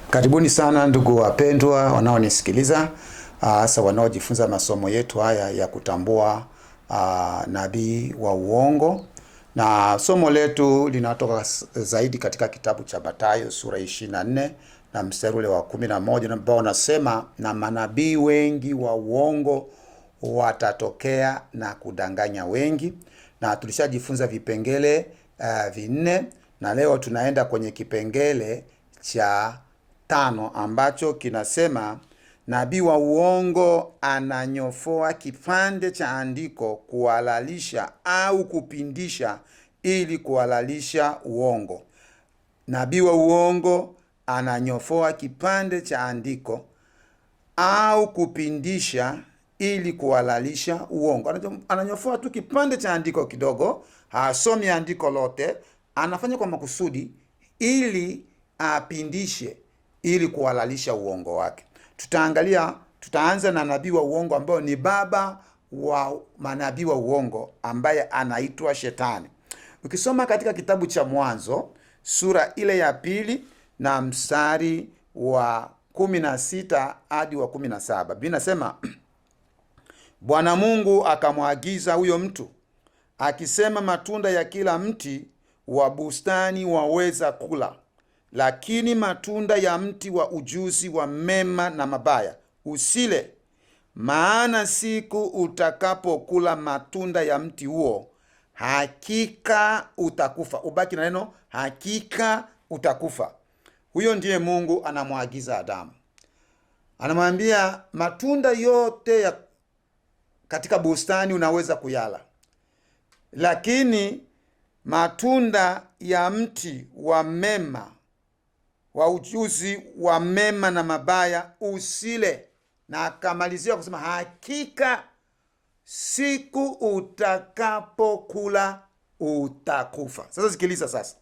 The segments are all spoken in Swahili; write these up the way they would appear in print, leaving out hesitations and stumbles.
Karibuni sana ndugu wapendwa wanaonisikiliza, hasa wanaojifunza masomo yetu haya ya kutambua nabii wa uongo, na somo letu linatoka zaidi katika kitabu cha Mathayo sura 24 na mstari ule wa 11 ambao unasema, na manabii wengi wa uongo watatokea na kudanganya wengi. Na tulishajifunza vipengele vinne, na leo tunaenda kwenye kipengele cha tano ambacho kinasema nabii wa uongo ananyofoa kipande cha andiko kuhalalisha au kupindisha ili kuhalalisha uongo. Nabii wa uongo ananyofoa kipande cha andiko au kupindisha ili kuhalalisha uongo. Ananyofoa tu kipande cha andiko kidogo, hasomi andiko lote, anafanya kwa makusudi ili apindishe ili kuhalalisha uongo wake. Tutaangalia, tutaanza na nabii wa uongo ambayo ni baba wa manabii wa uongo ambaye anaitwa Shetani. Ukisoma katika kitabu cha Mwanzo sura ile ya 2 na mstari wa 16 hadi wa 17, Biblia inasema Bwana Mungu akamwagiza huyo mtu akisema, matunda ya kila mti wa bustani waweza kula, lakini matunda ya mti wa ujuzi wa mema na mabaya usile, maana siku utakapokula matunda ya mti huo hakika utakufa. Ubaki na neno hakika utakufa. Huyo ndiye Mungu anamwagiza Adamu, anamwambia matunda yote ya katika bustani unaweza kuyala, lakini matunda ya mti wa mema wa ujuzi wa mema na mabaya usile. Na akamalizia kusema hakika siku utakapokula utakufa. Sasa sikiliza sasa,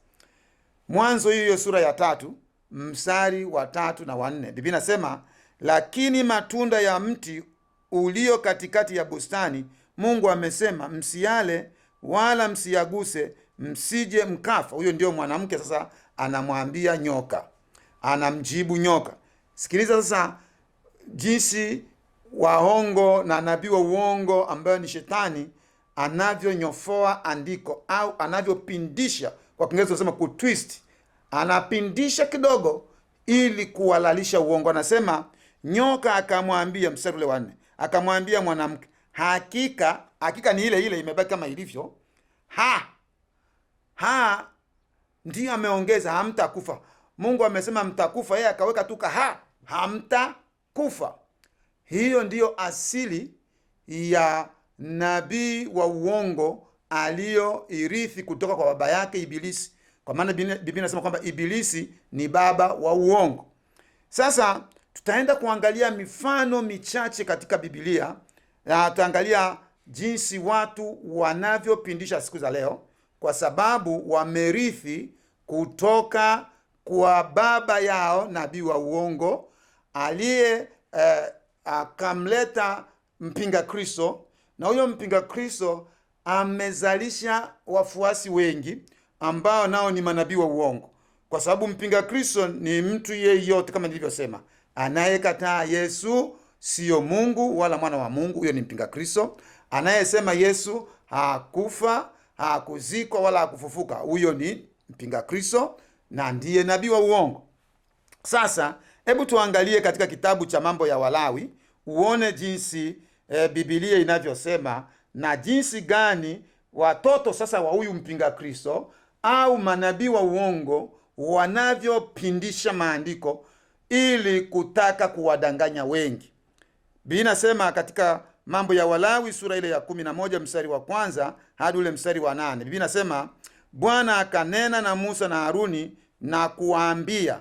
Mwanzo hiyo sura ya 3 mstari wa 3 na wa 4, Biblia inasema lakini matunda ya mti ulio katikati ya bustani Mungu amesema msiale wala msiyaguse, msije mkafa. Huyo ndio mwanamke sasa anamwambia nyoka, anamjibu nyoka. Sikiliza sasa jinsi waongo na nabii wa uongo ambayo ni Shetani anavyonyofoa andiko au anavyopindisha, kwa Kiingereza tunasema kutwist. Anapindisha kidogo ili kuhalalisha uongo. Anasema nyoka akamwambia, mstari ule wa 4, akamwambia mwanamke, hakika, hakika ni ile ile imebaki kama ilivyo, ha ndiyo ameongeza, hamtakufa. Mungu amesema mtakufa, yeye akaweka tu ka hamtakufa. Hiyo ndiyo asili ya nabii wa uongo aliyoirithi kutoka kwa baba yake Ibilisi, kwa maana Biblia inasema kwamba Ibilisi ni baba wa uongo. Sasa tutaenda kuangalia mifano michache katika Biblia, na tutaangalia jinsi watu wanavyopindisha siku za leo, kwa sababu wamerithi kutoka kwa baba yao nabii wa uongo aliye akamleta mpinga Kristo, na huyo mpinga Kristo amezalisha wafuasi wengi ambao nao ni manabii wa uongo, kwa sababu mpinga Kristo ni mtu yeyote, kama nilivyosema, anayekataa Yesu sio Mungu wala mwana wa Mungu, huyo ni mpinga Kristo. Anayesema Yesu hakufa, hakuzikwa wala hakufufuka, huyo ni mpinga Kristo na ndiye nabii wa uongo. Sasa hebu tuangalie katika kitabu cha Mambo ya Walawi uone jinsi Biblia inavyosema na jinsi gani watoto sasa wa huyu mpinga Kristo au manabii wa uongo wanavyopindisha maandiko ili kutaka kuwadanganya wengi. Biblia inasema katika Mambo ya Walawi sura ile ya 11 mstari wa 1 hadi ule mstari wa 8. Biblia inasema Bwana akanena na Musa na Haruni na kuwaambia,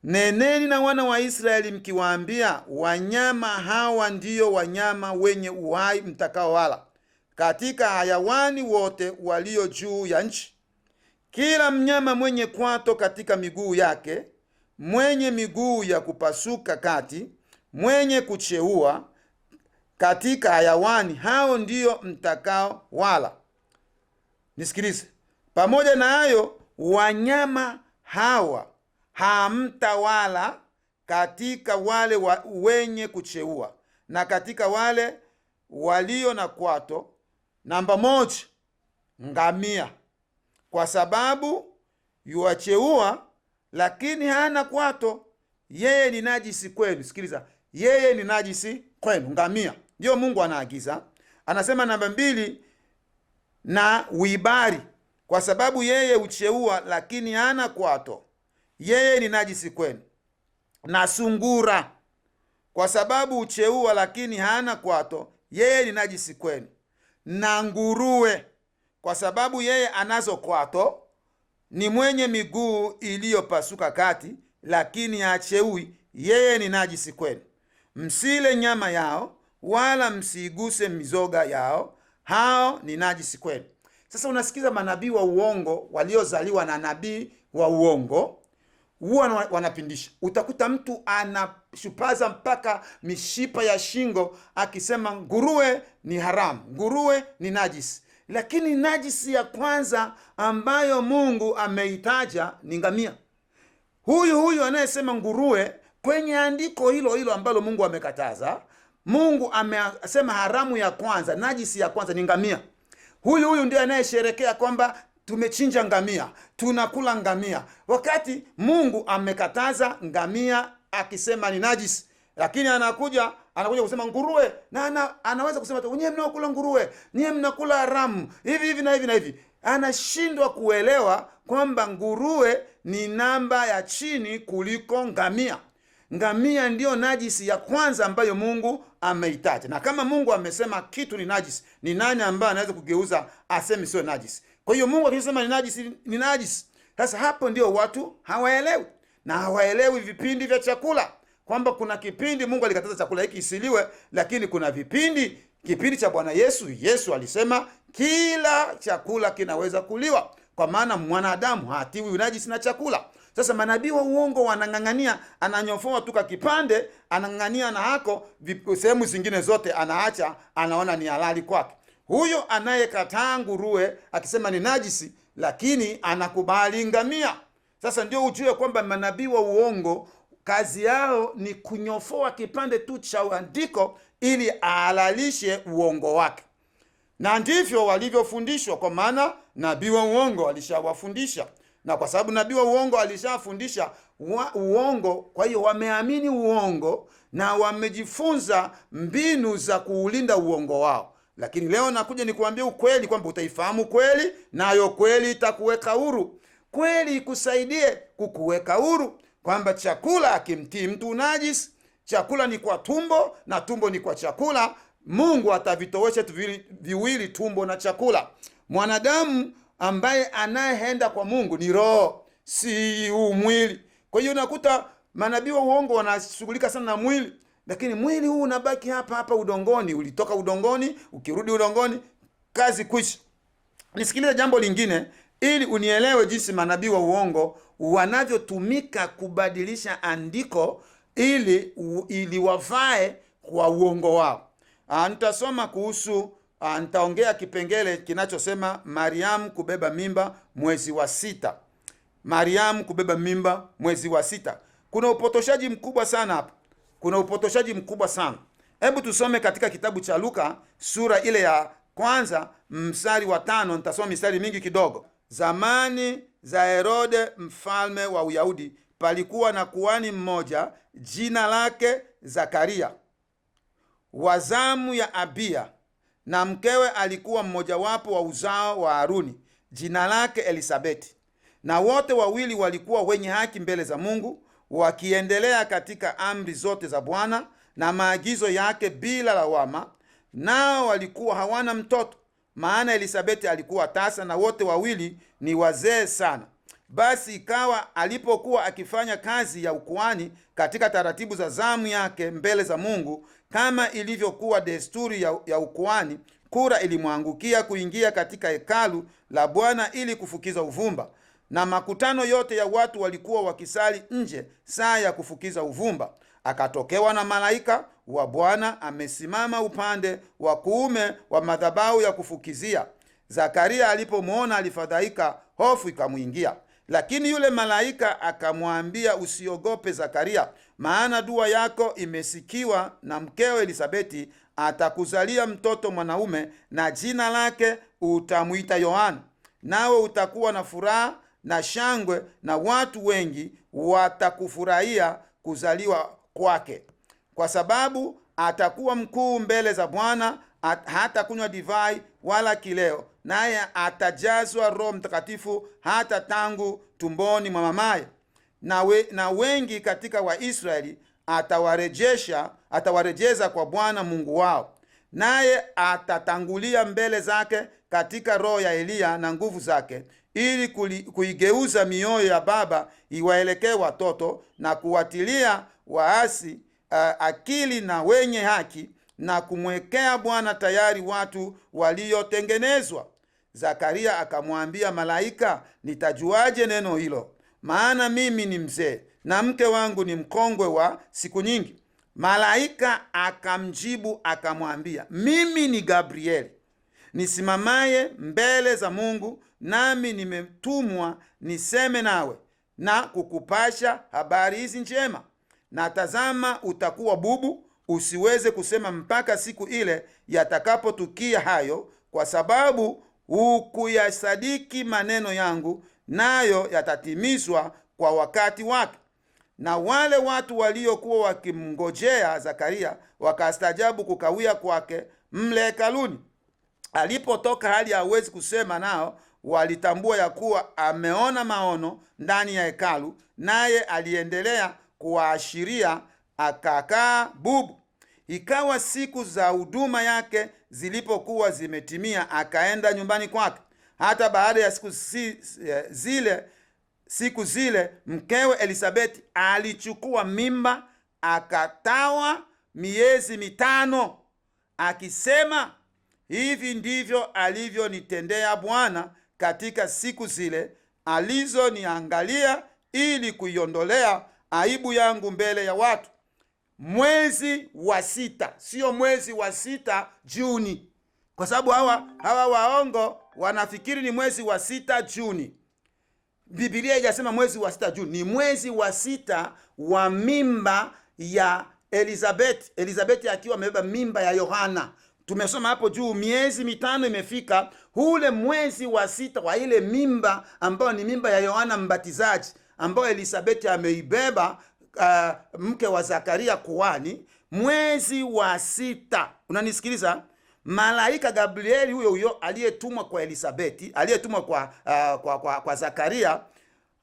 neneni na wana wa Israeli mkiwaambia, wanyama hawa ndiyo wanyama wenye uhai mtakaowala katika hayawani wote walio juu ya nchi. Kila mnyama mwenye kwato katika miguu yake, mwenye miguu ya kupasuka kati, mwenye kucheua katika hayawani, hao ndiyo mtakao wala. Nisikilize. Pamoja na hayo wanyama hawa Hamtawala katika wale wenye kucheua na katika wale walio na kwato. Namba 1, ngamia, kwa sababu yuacheua lakini hana kwato, yeye ni najisi kwenu. Sikiliza, yeye ni najisi kwenu, ngamia. Ndio Mungu anaagiza. Anasema namba 2, na wibari, kwa sababu yeye ucheua lakini hana kwato, yeye ni najisi kwenu. Na sungura, kwa sababu ucheua lakini hana kwato, yeye ni najisi kwenu. Na nguruwe, kwa sababu yeye anazo kwato, ni mwenye miguu iliyopasuka kati, lakini hacheui, yeye ni najisi kwenu. Msile nyama yao, wala msiiguse mizoga yao, hao ni najisi kwenu. Sasa unasikiza manabii wa uongo waliozaliwa na nabii wa uongo huwa wanapindisha. Utakuta mtu anashupaza mpaka mishipa ya shingo akisema nguruwe ni haramu, nguruwe ni najisi. Lakini najisi ya kwanza ambayo Mungu ameitaja ni ngamia. Huyu anayesema nguruwe kwenye andiko hilo hilo ambalo Mungu amekataza, Mungu amesema haramu ya kwanza, najisi ya kwanza ni ngamia. Huyu ndiye anayesherekea kwamba tumechinja ngamia, tunakula ngamia, wakati Mungu amekataza ngamia akisema ni najisi. Lakini anakuja kusema nguruwe, na anaweza kusema tu nyie mnaokula nguruwe, nyie mnakula haramu, hivi hivi na hivi na hivi. Anashindwa kuelewa kwamba nguruwe ni namba ya chini kuliko ngamia. Ngamia ndiyo najisi ya kwanza ambayo Mungu ameitaja. Na kama Mungu amesema kitu ni najisi, ni nani ambaye anaweza kugeuza aseme sio najisi? Kwa hiyo Mungu akisema ni najisi, ni najisi. Sasa hapo ndio watu hawaelewi. Na hawaelewi vipindi vya chakula, kwamba kuna kipindi Mungu alikataza chakula hiki isiliwe, lakini kuna vipindi, kipindi cha Bwana Yesu, Yesu alisema kila chakula kinaweza kuliwa, kwa maana mwanadamu hatiwi unajisi na chakula. Sasa manabii wa uongo wanang'ang'ania, ananyofoa tu kipande, anang'ang'ania na hako, sehemu zingine zote anaacha, anaona ni halali kwake. Huyo anayekataa nguruwe akisema ni najisi, lakini anakubali ngamia. Sasa ndio ujue kwamba manabii wa uongo kazi yao ni kunyofoa kipande tu cha andiko ili ahalalishe uongo wake. Na ndivyo walivyofundishwa, kwa maana nabii wa uongo alishawafundisha. Na kwa sababu nabii wa uongo alishafundisha uongo, kwa hiyo wameamini uongo na wamejifunza mbinu za kuulinda uongo wao. Lakini leo nakuja nikuambie ukweli kwamba utaifahamu kweli, nayo kweli itakuweka huru. Kweli ikusaidie kukuweka huru, kwamba chakula akimtii mtu unajisi, chakula ni kwa tumbo na tumbo ni kwa chakula. Mungu atavitowesha viwili, tumbo na chakula. Mwanadamu ambaye anayeenda kwa Mungu ni roho, si mwili. Kwa hiyo unakuta manabii wa uongo wanashughulika sana na mwili, lakini mwili huu unabaki hapa hapa udongoni. Ulitoka udongoni, ukirudi udongoni, kazi kwisha. Nisikilize jambo lingine ili unielewe jinsi manabii wa uongo wanavyotumika kubadilisha andiko ili wafae kwa uongo wao. Nitasoma kuhusu, nitaongea kipengele kinachosema Mariamu kubeba mimba mwezi wa 6. Mariamu kubeba mimba mwezi wa 6. Kuna upotoshaji mkubwa sana hapa. Kuna upotoshaji mkubwa sana. Hebu tusome katika kitabu cha Luka sura ile ya 1 mstari wa 5. Nitasoma mistari mingi kidogo. Zamani za Herode mfalme wa Uyahudi, palikuwa na kuhani mmoja jina lake Zakaria, wa zamu ya Abia, na mkewe alikuwa mmojawapo wa uzao wa Haruni, jina lake Elisabeti. Na wote wawili walikuwa wenye haki mbele za Mungu, wakiendelea katika amri zote za Bwana na maagizo yake bila lawama. Nao walikuwa hawana mtoto, maana Elisabeti alikuwa tasa, na wote wawili ni wazee sana. Basi ikawa alipokuwa akifanya kazi ya ukuhani katika taratibu za zamu yake mbele za Mungu, kama ilivyokuwa desturi ya ukuhani, kura ilimwangukia kuingia katika hekalu la Bwana ili kufukiza uvumba. Na makutano yote ya watu walikuwa wakisali nje saa ya kufukiza uvumba. Akatokewa na malaika wa Bwana amesimama upande wa kuume wa madhabahu ya kufukizia. Zakaria alipomuona alifadhaika, hofu ikamuingia. Lakini yule malaika akamwambia, usiogope Zakaria, maana dua yako imesikiwa, na mkeo Elisabeti atakuzalia mtoto mwanaume, na jina lake utamwita Yohana. Nawe utakuwa na furaha na shangwe, na watu wengi watakufurahia kuzaliwa kwake, kwa sababu atakuwa mkuu mbele za Bwana, hata kunywa divai wala kileo, naye atajazwa Roho Mtakatifu hata tangu tumboni mwa mamaye. Na wengi katika Waisraeli atawarejeza kwa Bwana Mungu wao, naye atatangulia mbele zake katika roho ya Eliya na nguvu zake, ili kuigeuza mioyo ya baba iwaelekee watoto, na kuwatilia waasi akili na wenye haki, na kumwekea Bwana tayari watu waliotengenezwa. Zakaria akamwambia malaika, nitajuaje neno hilo? Maana mimi ni mzee na mke wangu ni mkongwe wa siku nyingi. Malaika akamjibu akamwambia, mimi ni Gabrieli nisimamaye mbele za Mungu, nami nimetumwa niseme nawe na kukupasha habari hizi njema. Na tazama, utakuwa bubu usiweze kusema mpaka siku ile yatakapotukia hayo, kwa sababu hukuyasadiki maneno yangu, nayo yatatimizwa kwa wakati wake. Na wale watu waliokuwa wakimngojea Zakaria wakastaajabu kukawia kwake mle hekaluni. Alipotoka hali hawezi kusema nao, walitambua ya kuwa ameona maono ndani ya hekalu, naye aliendelea kuwaashiria, akakaa bubu. Ikawa siku za huduma yake zilipokuwa zimetimia, akaenda nyumbani kwake. Hata baada ya siku zile mkewe Elisabeti alichukua mimba, akatawa miezi 5, akisema, hivi ndivyo alivyonitendea Bwana katika siku zile alizoniangalia, ili kuiondolea aibu yangu mbele ya watu. Mwezi wa 6, sio mwezi wa 6 Juni, kwa sababu hawa waongo wanafikiri ni mwezi wa 6 Juni. Biblia haijasema mwezi wa 6 Juni, ni mwezi wa 6 wa mimba ya Elizabeth. Elizabeth akiwa amebeba mimba ya Yohana. Tumesoma hapo juu, miezi 5 imefika, ule mwezi wa 6 wa ile mimba ambayo ni mimba ya Yohana Mbatizaji, ambayo Elizabeth ameibeba, mke wa Zakaria kuhani. Mwezi wa 6, unanisikiliza? Malaika Gabrieli huyo huyo aliyetumwa kwa Elizabeth, aliyetumwa kwa Zakaria,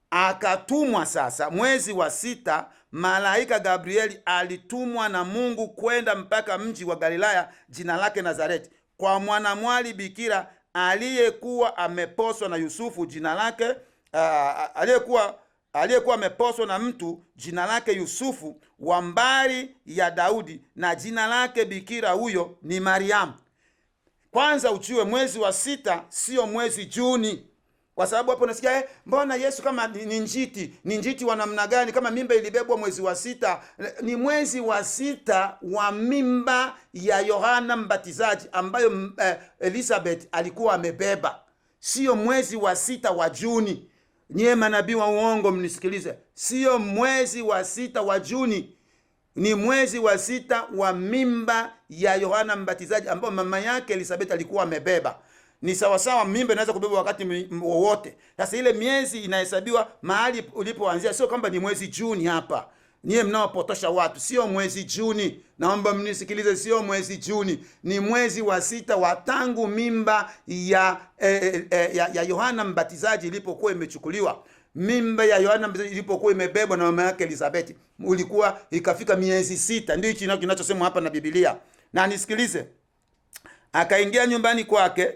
akatumwa sasa mwezi wa 6. Malaika Gabrieli alitumwa na Mungu kwenda mpaka mji wa Galilaya, jina lake Nazareti, kwa mwanamwali bikira aliyekuwa ameposwa na Yusufu, jina lake aliyekuwa ameposwa na mtu jina lake Yusufu wa mbari ya Daudi, na jina lake bikira huyo ni Mariamu. Kwanza ujue mwezi wa 6 sio mwezi Juni. Kwa sababu hapo unasikia mbona Yesu kama ni njiti, ni njiti wa namna gani kama mimba ilibebwa mwezi wa 6? Ni mwezi wa 6 wa mimba ya Yohana Mbatizaji ambayo Elizabeth alikuwa amebeba. Sio mwezi wa 6 wa Juni. Nyie manabii wa uongo mnisikilize. Sio mwezi wa 6 wa Juni. Ni mwezi wa 6 wa mimba ya Yohana Mbatizaji ambayo mama yake Elizabeth alikuwa amebeba. Ni sawa sawa, mimba inaweza kubebwa wakati wowote. Sasa ile miezi inahesabiwa mahali ulipoanzia, sio kwamba ni mwezi Juni hapa. Nyie mnaopotosha watu, sio mwezi Juni. Naomba mnisikilize, sio mwezi Juni. Ni mwezi wa 6 wa tangu mimba ya Yohana Mbatizaji ilipokuwa imechukuliwa. Mimba ya Yohana Mbatizaji ilipokuwa imebebwa na mama yake Elizabeth, ulikuwa ikafika miezi 6. Ndio hichi kinachosemwa hapa na Biblia. Na nisikilize. Akaingia nyumbani kwake,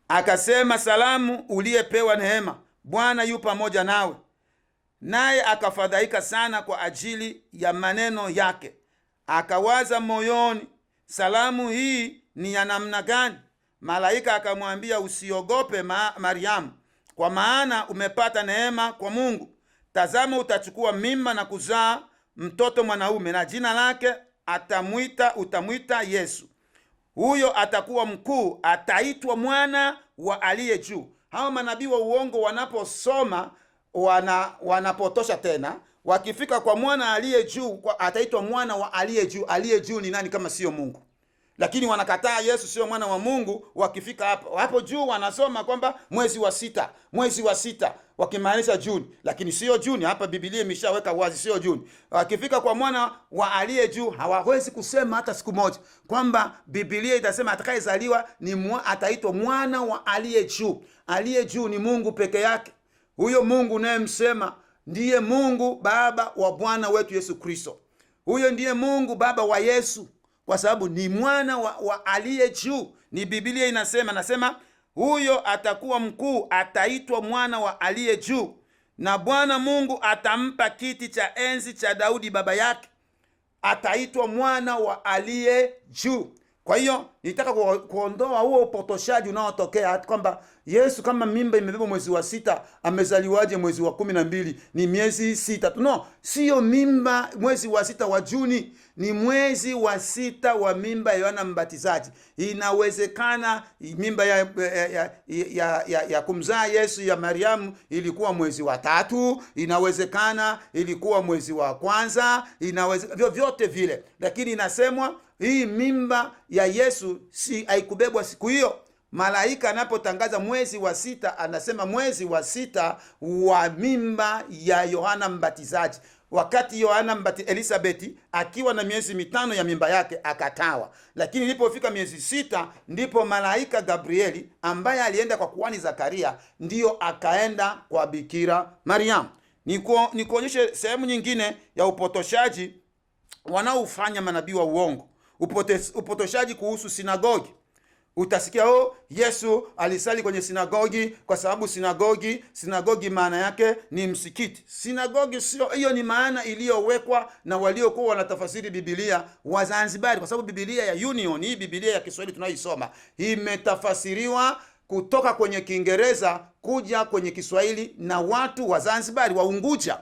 akasema, salamu uliyepewa neema, Bwana yu pamoja nawe. Naye akafadhaika sana kwa ajili ya maneno yake, akawaza moyoni, salamu hii ni ya namna gani? Malaika akamwambia, usiogope Mariamu, kwa maana umepata neema kwa Mungu. Tazama, utachukua mimba na kuzaa mtoto mwanaume, na jina lake utamwita Yesu. Huyo atakuwa mkuu, ataitwa mwana wa aliye juu, Hawa manabii wa uongo wanaposoma wanapotosha tena. Wakifika kwa mwana aliye juu, ataitwa mwana wa aliye juu. Aliye juu ni nani kama sio Mungu? Lakini wanakataa Yesu sio mwana wa Mungu. Wakifika hapo hapo juu wanasoma kwamba mwezi wa sita, mwezi wa sita, wakimaanisha Juni, lakini sio Juni. Hapa Biblia imeshaweka wazi sio Juni. Wakifika kwa mwana wa aliye juu hawawezi kusema hata siku moja kwamba Biblia itasema atakayezaliwa ni ataitwa mwana wa aliye juu. Aliye juu ni Mungu peke yake. Huyo Mungu unayemsema ndiye Mungu Baba wa Bwana wetu Yesu Kristo. Huyo ndiye Mungu Baba wa Yesu, kwa sababu ni mwana wa aliye juu. Ni Biblia inasema, nasema huyo atakuwa mkuu, ataitwa mwana wa aliye juu, na Bwana Mungu atampa kiti cha enzi cha Daudi baba yake, ataitwa mwana wa aliye juu. Kwa hiyo nitaka kuondoa huo upotoshaji unaotokea kwamba Yesu kama mimba imebebwa mwezi wa sita, amezaliwaje mwezi wa 12? Ni miezi sita tu. No, sio mimba mwezi wa sita wa Juni, ni mwezi wa sita wa mimba ya Yohana Mbatizaji. Inawezekana mimba ya kumzaa Yesu ya Mariamu ilikuwa mwezi wa tatu, inawezekana ilikuwa mwezi wa kwanza, inawezekana vyovyote vile, lakini inasemwa hii mimba ya Yesu si haikubebwa siku hiyo. Malaika anapotangaza mwezi wa sita anasema mwezi wa sita wa mimba ya Yohana Mbatizaji. Wakati Yohana Elizabeth akiwa na miezi 5 ya mimba yake akatawa, lakini ilipofika miezi 6 ndipo malaika Gabrieli ambaye alienda kwa kuhani Zakaria ndiyo akaenda kwa Bikira Mariamu. Nikuonyeshe sehemu nyingine ya upotoshaji wanaofanya manabii wa uongo. Upotoshaji kuhusu sinagogi. Utasikia Yesu alisali kwenye sinagogi kwa sababu sinagogi maana yake ni msikiti. Sinagogi sio hiyo, ni maana iliyowekwa na waliokuwa wanatafasiri Biblia wa Zanzibar, kwa sababu Biblia ya Union, hii Biblia ya Kiswahili tunayoisoma, imetafasiriwa kutoka kwenye Kiingereza kuja kwenye Kiswahili na watu wa Zanzibar, wa Unguja.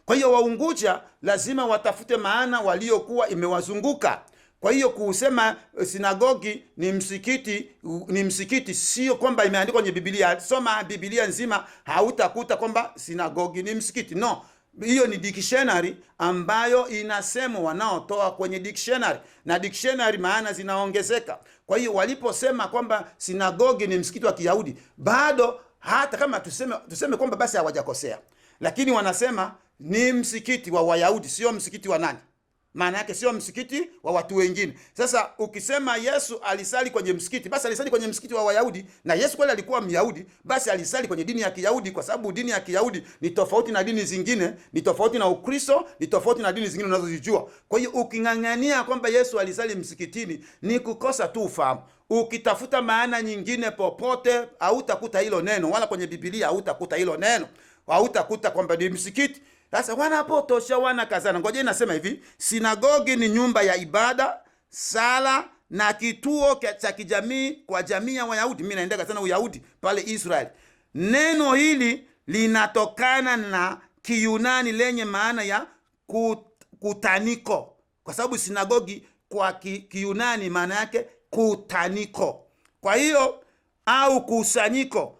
Kwa hiyo Waunguja lazima watafute maana waliokuwa imewazunguka. Kwa hiyo kusema sinagogi ni msikiti, ni msikiti, sio kwamba imeandikwa kwenye Biblia. Soma Biblia nzima hautakuta kwamba sinagogi ni msikiti. No, hiyo ni dictionary ambayo inasemwa wanaotoa kwenye dictionary, na dictionary maana zinaongezeka. Kwa hiyo waliposema kwamba sinagogi ni msikiti wa Kiyahudi, bado hata kama tuseme kwamba basi hawajakosea, lakini wanasema ni msikiti wa Wayahudi, sio msikiti wa nani? Maana yake sio msikiti wa watu wengine. Sasa ukisema Yesu alisali kwenye msikiti, basi alisali kwenye msikiti wa Wayahudi, na Yesu kweli alikuwa Myahudi, basi alisali kwenye dini ya Kiyahudi, kwa sababu dini ya Kiyahudi ni tofauti na dini zingine, ni tofauti na Ukristo, ni tofauti na dini zingine unazozijua. Kwa hiyo uking'ang'ania kwamba Yesu alisali msikitini ni kukosa tu ufahamu. Ukitafuta maana nyingine popote hautakuta hilo neno, wala kwenye Biblia hautakuta hilo neno. Hautakuta kwamba ni msikiti. Sasa wanapotosha, wanakazana. Ngoja nasema hivi, sinagogi ni nyumba ya ibada, sala na kituo cha kijamii kwa jamii ya Wayahudi. Mimi naendaga sana Uyahudi pale Israel. Neno hili linatokana na Kiyunani lenye maana ya kutaniko, kwa sababu sinagogi kwa Kiyunani maana yake kutaniko. Kwa hiyo au kusanyiko.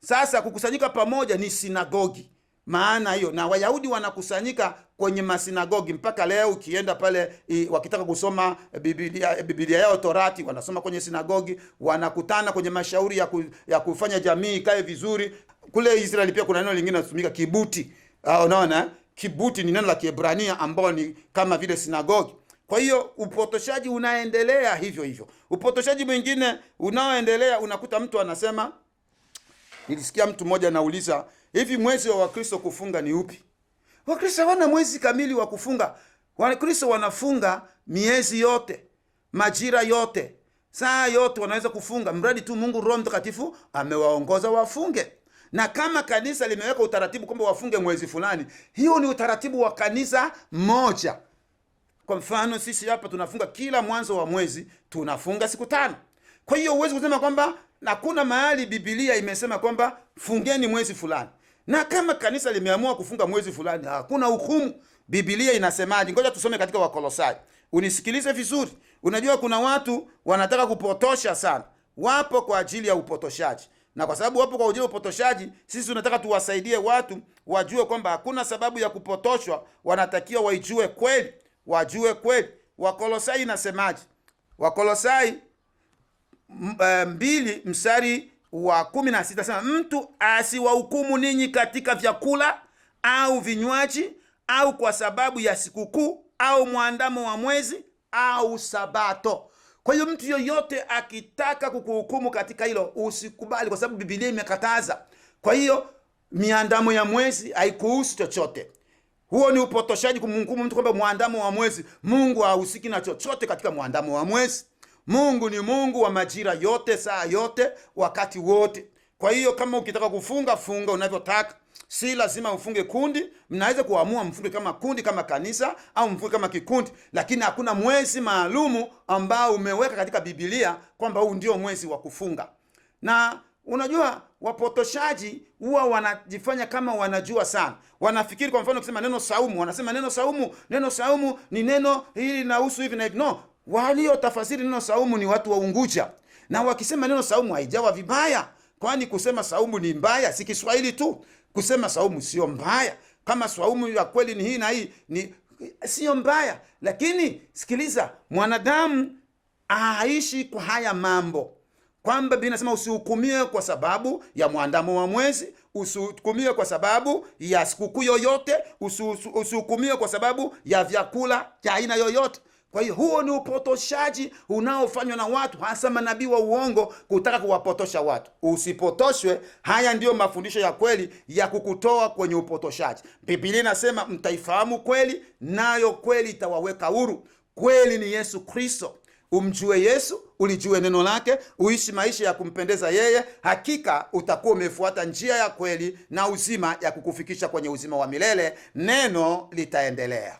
Sasa kukusanyika pamoja ni sinagogi, maana hiyo. Na Wayahudi wanakusanyika kwenye masinagogi mpaka leo. Ukienda pale wakitaka kusoma Biblia yao Torati, wanasoma kwenye sinagogi, wanakutana kwenye mashauri ya kufanya jamii ikae vizuri. Kule Israeli pia kuna neno lingine linatumika, kibuti. Unaona, kibuti ni neno la Kiebrania ambao ni kama vile sinagogi. Kwa hiyo upotoshaji unaendelea hivyo hivyo. Upotoshaji mwingine unaoendelea, unakuta mtu anasema, nilisikia mtu mmoja anauliza, hivi mwezi wa Wakristo kufunga ni upi? Wakristo hawana mwezi kamili wa kufunga. Wakristo wanafunga miezi yote, majira yote, saa yote wanaweza kufunga, mradi tu Mungu Roho Mtakatifu amewaongoza wafunge. Na kama kanisa limeweka utaratibu kwamba wafunge mwezi fulani, hiyo ni utaratibu wa kanisa moja. Kwa mfano sisi hapa tunafunga kila mwanzo wa mwezi, tunafunga siku 5. Kwa hiyo huwezi kusema kwamba hakuna mahali Biblia imesema kwamba fungeni mwezi fulani. Na kama kanisa limeamua kufunga mwezi fulani, hakuna hukumu. Biblia inasemaje? Ngoja tusome katika Wakolosai. Unisikilize vizuri. Unajua kuna watu wanataka kupotosha sana. Wapo kwa ajili ya upotoshaji. Na kwa sababu wapo kwa ajili ya upotoshaji, sisi tunataka tuwasaidie watu wajue kwamba hakuna sababu ya kupotoshwa, wanatakiwa waijue kweli, wajue kweli. Wakolosai inasemaje? Wakolosai 2 mstari wa 16 sema, mtu asiwahukumu ninyi katika vyakula au vinywaji au kwa sababu ya sikukuu au mwandamo wa mwezi au Sabato. Kwa hiyo mtu yoyote akitaka kukuhukumu katika hilo usikubali, kwa sababu Biblia imekataza. Kwa hiyo miandamo ya mwezi haikuhusu chochote. Huo ni upotoshaji kumhukumu mtu kwamba mwandamo wa mwezi. Mungu hahusiki na chochote katika mwandamo wa mwezi. Mungu ni Mungu wa majira yote, saa yote, wakati wote. Kwa hiyo kama ukitaka kufunga, funga unavyotaka. Si lazima ufunge kundi. Mnaweza kuamua mfunge kama kundi, kama kanisa, au mfunge kama kikundi, lakini hakuna mwezi maalumu ambao umeweka katika Biblia kwamba huu ndio mwezi wa kufunga. Na unajua wapotoshaji huwa wanajifanya kama wanajua sana. Wanafikiri kwa mfano kusema neno saumu, wanasema neno saumu, neno saumu ni neno hili linahusu hivi na hivi. No, walio tafasiri neno saumu ni watu wa Unguja. Na wakisema neno saumu haijawa vibaya, kwani kusema saumu ni mbaya? Si Kiswahili tu. Kusema saumu sio mbaya. Kama saumu ya kweli ni hii na hii, ni sio mbaya. Lakini sikiliza, mwanadamu aishi kwa haya mambo. Kwamba Biblia inasema usihukumiwe kwa sababu ya mwandamo wa mwezi, usihukumiwe kwa sababu ya sikukuu yoyote, usihukumiwe kwa sababu ya vyakula vya aina yoyote. Kwa hiyo huo ni upotoshaji unaofanywa na watu, hasa manabii wa uongo, kutaka kuwapotosha watu. Usipotoshwe. Haya ndiyo mafundisho ya kweli ya kukutoa kwenye upotoshaji. Biblia inasema mtaifahamu kweli, nayo kweli itawaweka huru. Kweli ni Yesu Kristo. Umjue Yesu, ulijue neno lake, uishi maisha ya kumpendeza yeye, hakika utakuwa umefuata njia ya kweli na uzima ya kukufikisha kwenye uzima wa milele. Neno litaendelea.